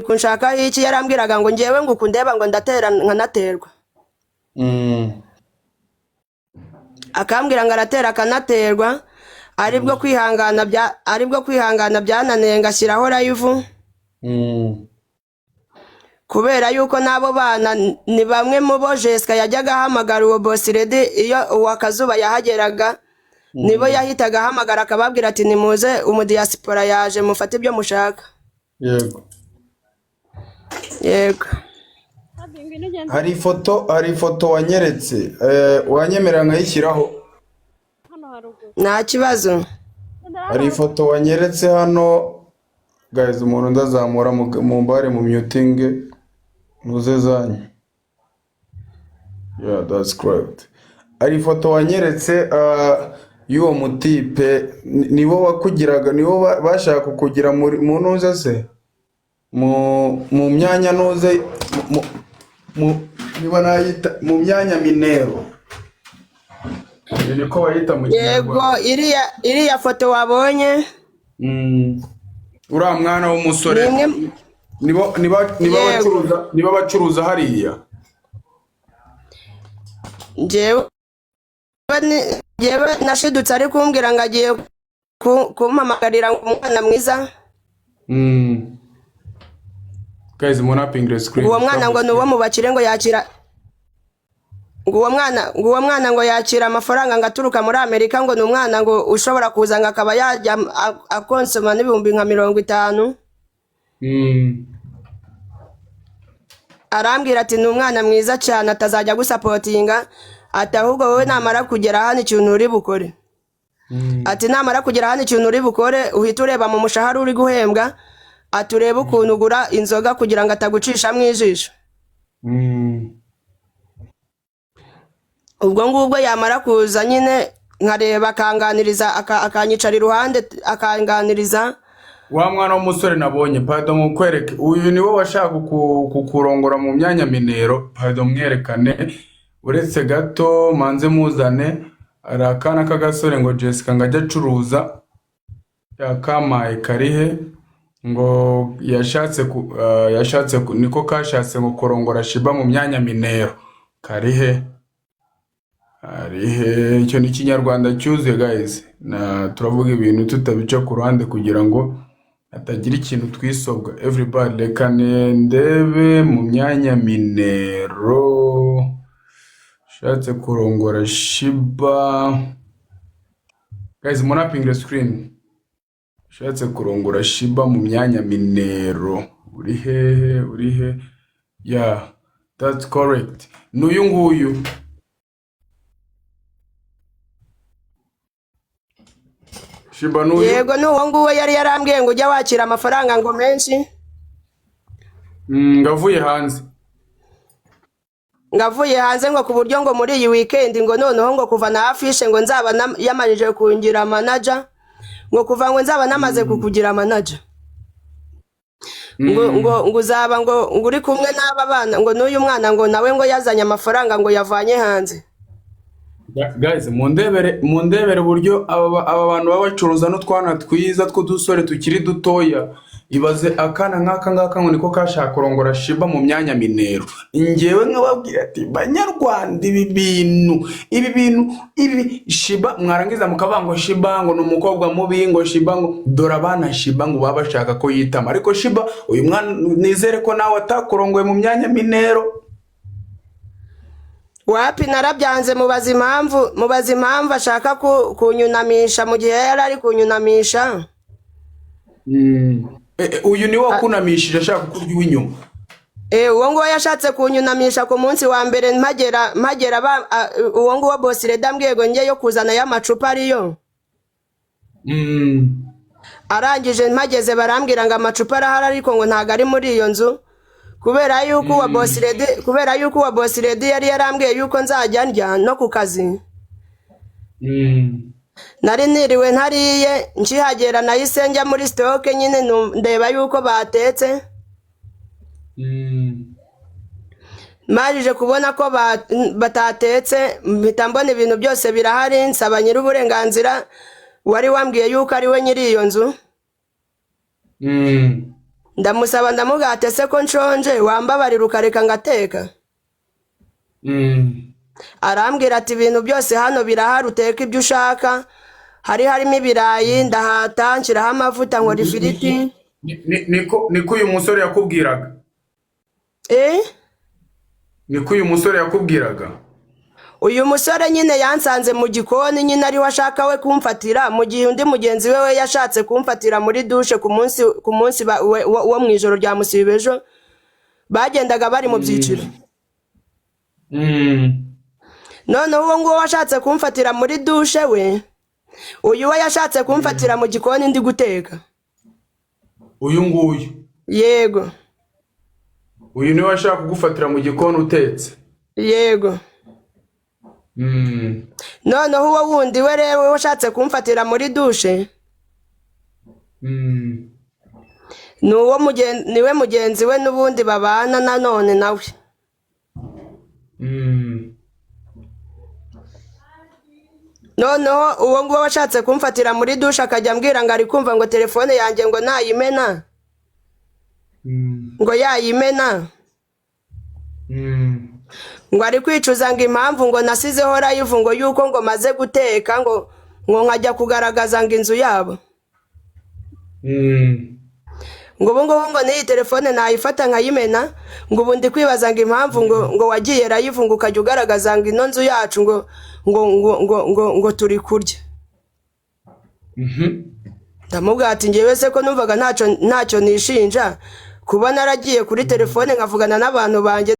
kunshakaho iki? Yarambwiraga ngo ngewe ngo ukundeba ngo ndatera nkanaterwa. Akambwira ngo aratera akanaterwa, aribwo kwihangana bya aribwo kwihangana byananiye, ngashyiraho live. Kubera yuko n'abo bana ni bamwe mu bo Jessica yajyaga ahamagara. Uwo Boss Lady, iyo uwa Kazuba yahageraga, nibo yahitaga ahamagara akababwira ati: "Nimuze, umudiyasipora yaje, mufate ibyo mushaka." Yego. Yego. Hari ifoto wanyeretse, wanyemerera nkayishyiraho? Nta kibazo. Hari ifoto wanyeretse hano. Guys, umuntu ndazamura mu mbare mu mutinge muze zanyu. Yeah, that's correct. Hari ifoto wanyeretse y'uwo mutipe, nibo wakugiraga, nibo bashaka kukugira muri mu ntuze se, mu myanya ntuze, niba nayita mu myanya minero. Iyo niko bayita mu Yego. Kinyarwanda. Iriya foto wabonye Uriya mwana w'umusore ni imwe. nibo Yego. bacuruza, nibo bacuruza hariya. Njyewe nashidutse ari kumbwira ngo agiye kumpamagarira ngo umwana mwiza. Guys, muna the screen. Uwo mwana ngo ni uwo mu bakire, ngo yakira ngo uwo mwana ngo yakira amafaranga ngo aturuka muri Amerika, ngo ni umwana ngo ushobora kuza ngo akaba yajya akonsoma n'ibihumbi nka 50. Arambwira ati ni umwana mwiza cyane, atazajya gusupportinga, ati ahubwo wowe namara kugera hano ikintu uri bukore, ati namara kugera hano ikintu uri bukore, uhita ureba mu mushahara uri guhembwa, ati urebe ukuntu ugura inzoga kugira ngo atagucishamo ijisho. Ubwo ngubwo yamara kuza nyine nkareba akanganiriza, akanyicara iruhande akanganiriza. Wa mwana w'umusore nabonye, pardon, mukwereke. Uyu niwe washaka kukurongora mu myanya minero. Pardon, mwerekane uretse gato manze muzane. Hari akana k'agasore ngo Jessica ngo ajye acuruza yakamaye karihe, ngo yashatse yashatse niko kashatse ngo kurongora Shiba mu myanya minero. Karihe? Harihe? Icyo ni Ikinyarwanda cyuzuye, guys. Na turavuga ibintu tutabica ku ruhande kugira ngo hatagira ikintu twisobwa. Everybody, reka ndebe mu myanya minero ushatse kurongora Shiba. Guys, munapinge screen. Ushatse kurongora Shiba mu myanya minero uri hehe? Uri he? Yeah, that's correct, n'uyu nguyu. Shiba n'uyu. Yego, ni uwo nguwo yari yarambwiye ngo ujya wakira amafaranga ngo menshi. Ngavuye hanze. Ngo avuye hanze, ngo ku buryo ngo muri iyi weekend ngo noneho ngo kuva na afishe ngo nzaba yamarije kungira manager, ngo kuva ngo nzaba namaze kukugira manager, ngo ngo uzaba ngo uri kumwe n'aba bana, ngo n'uyu mwana ngo nawe ngo yazanye amafaranga ngo yavanye hanze. Guys, mundebere uburyo aba bantu baba bacuruza n'utwana twiza tw'udusore tukiri dutoya. Ibaze akana nk'aka ngaka ngo niko kashaka kurongora Shiba mu myanya minero. Njyewe nkababwira ati: "Banyarwanda, ibi bintu ibi Shiba mwarangiza mukavuga ngo Shiba ngo ni umukobwa mubi, ngo Shiba ngo dore abana Shiba ngo baba bashaka ko yitama." Ariko Shiba, uyu mwana nizere ko nawe atakurongoye mu myanya minero. Wapi, narabyanze. Mubaza impamvu ashaka kunyunamisha mu gihe yari ari kunyunamisha. Uyu niwe wakunamishije ashaka kukurya uw'inyuma? Uwo nguwo yashatse kunyunamisha ku munsi wa mbere mpagera uwo nguwo Boss Lady ambwiye ngo njye yo kuzana y'amacupa ariyo. Arangije mpageze barambwira ngo amacupa arahari, ariko ngo ntabwo ari muri iyo nzu, kubera yuko uwa Boss Lady yari yarambwiye yuko nzajya ndya no ku kazi. Nari niriwe ntariye. Nkihagera nahise njya muri stock nyine, ndeba yuko batetse. Marije kubona ko batatetse, mpita mbona ibintu byose birahari, nsaba nyir'uburenganzira wari wambwiye yuko ari we nyiri iyo nzu. Ndamusaba, ndamubwira ati: "Ese ko nshonje, wambabarira ukareka ngateka?" Arambwira ati: "Ibintu byose hano birahari, uteka ibyo ushaka." Hari harimo ibirayi, ndahata, nshyiraho amavuta, nkora ifiriti. Niko uyu musore yakubwiraga? Eh. Niko uyu musore yakubwiraga? Uyu musore nyine yansanze mu gikoni nyine, ariho ashaka we kumfatira, mu gihe undi mugenzi we yashatse kumfatira muri dushe ku munsi wo mu ijoro rya musibe ejo bagendaga bari mu byiciro. Noneho uwo nguwo washatse kumfatira muri dushe we, uyu we yashatse kumfatira mu gikoni ndi guteka. Uyu nguyu? Yego. Uyu niwe washaka kugufatira mu gikoni utetse? Yego. Noneho uwo wundi we rero washatse kumfatira muri dushe ni uwo niwe mugenzi we n'ubundi babana nanone nawe. Noneho uwo nguwo washatse kumfatira muri dushe akajya ambwira ngo ari kumva ngo telefone yanjye ngo nayimena, ngo yayimena, ngo ari kwicuza ngo impamvu ngo nasizeho live, ngo yuko ngo maze guteka, ngo nkajya kugaragaza ngo inzu yabo, ngo ubu ngubu ngo n'iyi telefone nayifata nkayimena, ngo ubu ndi kwibaza ngo impamvu ngo wagiye live, ngo ukajya ugaragaza ngo ino nzu yacu, ngo turi kurya. Ndamubwira ati: "Ngewe se ko numvaga ntacyo nishinja kuba naragiye kuri telefone nkavugana n'abantu banjye?"